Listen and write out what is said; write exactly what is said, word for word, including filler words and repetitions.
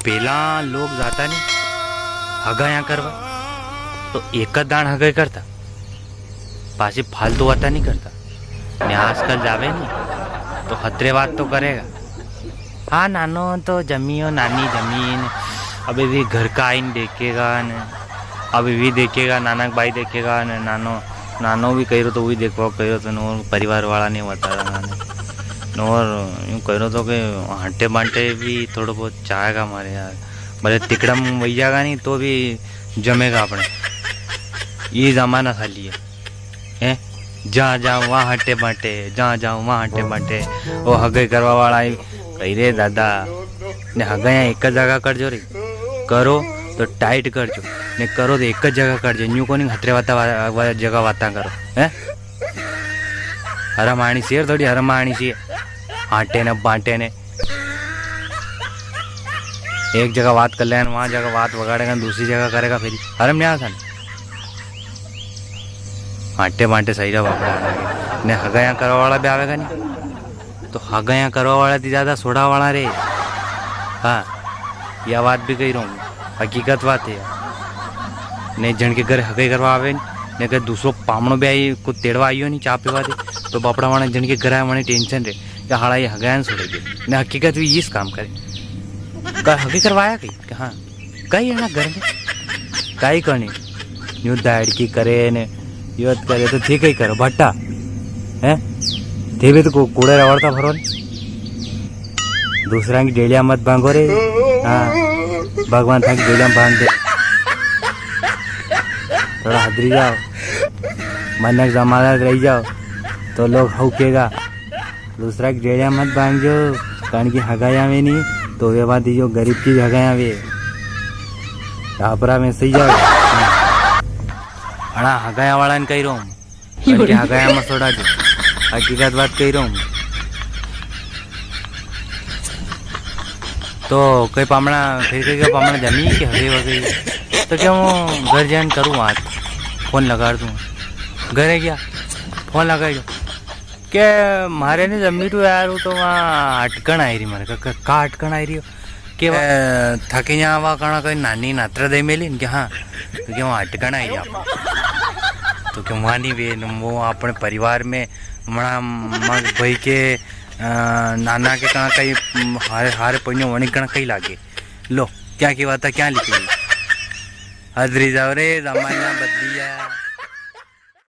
पेला लोग जाता नी हगाया करवा, तो एक दाण हगाई करता, पाछी फालतू वाता नी करता। ने आजकल जावे नी, तो हतरे वात तो करेगा। हाँ, नानो तो जमियो, नानी जमीन, अबे भी घर का आईन देखेगा ने, अबे भी देखेगा, नाना का भाई देखेगा ने, नानो, नानो भी कही रो तो वो भी देखवा कही रो तो, और परिवार वाला नी बता रहा ने, और यूं कही रो तो के हांटे बांटे भी थोड़ो बहुत चाहेगा मारे यार, भले तिकड़म वही जाएगा नी तो भी जमेगा अपने। ये जमाना खाली है, हैं? जहाँ जाओ वहाँ हट्टे बांटे, जहाँ जाओ वहाँ हट्टे बांटे। ओ हगाई करवा वाला ही कही रे दादा, ने हगाया एक जगह कर जो रे, करो तो टाइट कर जो, ने करो तो एक जगह कर जो, न्यू कोनी हतरे वाता वा-, वा-, जगह वाता करो, हैं? हरम आनी शेर थोड़ी हरम आनी सी, हांटे ने बांटे ने। एक जगह बात कर लेगा, वहां जगह बात बगाड़ेगा, दूसरी जगह करेगा, फिर हरम नी आवे थाने। आटे बांटे सही रहा बापड़ा ने हगाया करवा वाला भी आवेगा नी, तो हगाया करवा वाला थी ज्यादा सोड़ा वाला रे। हाँ, या बात भी कही रहा हूँ, हकीकत बात है। ने जण के घर हगाई करवा आवे, ने के दूसरो पामणो भी आई, को तेड़वा आइयो नी, चा पीवा दे, तो बापड़ा वाला जण के घर आए, वाने टेंशन रे, के हाड़ा ये हगाया ने सोड़े दे। ने हकीकत भी इस काम करे। का हगाई करवाया कई? के हाँ। कई है ना घर में? कई करनी? यूं दाड़की करे ने, यो करे तो ठीक ही करो, भट्टा। हैं? थे भी तो कू-, कूड़े रवड़ता फरो ने। दूसरा की डेलिया मत भांगो रे। हाँ, भगवान थाकी डेलिया में भांग दे। थोड़ा हदरी जाओ, मनक जमानत रही जाओ, तो लोग हऊ केगा, दूसरा की डेलिया मत भांग जो, कारण की हगाया में नी, तो वे बात जो गरीब की हगाया वे। टापरा में सही जाओ। अणा हगाया वाला ने कही रहो हूँ। अरे क्या गया मसोड़ा जो, हकीकत बात कही रहो हूँ। तो कई पामणा, फिर कई, कई पामणा जमी के हगे वगे, तो क्या हूँ घर जान करूँ बात, फोन लगा दूँ। घरे गया, फोन लगाई दो। के मारे ने जमी तो यार, वो तो वहाँ अटकण आई रही मारे, का, का, का अटकण आई रही हो? के वा-, ए, थाके यहाँ वा कणा कोई नानी नातरा दे मेली ने के हाँ, तो के वहाँ अटकण आई जा। तो के वहाँ नी वे, न वो अपने परिवार में मना मग भाई के, अ, नाना के कणा कई, म, हारे, हारे पन्यो वणी कणा कई लागे। लो, क्या की बात है, क्या लिखी हुई? हजरी जाओ रे, जमाना बदली है।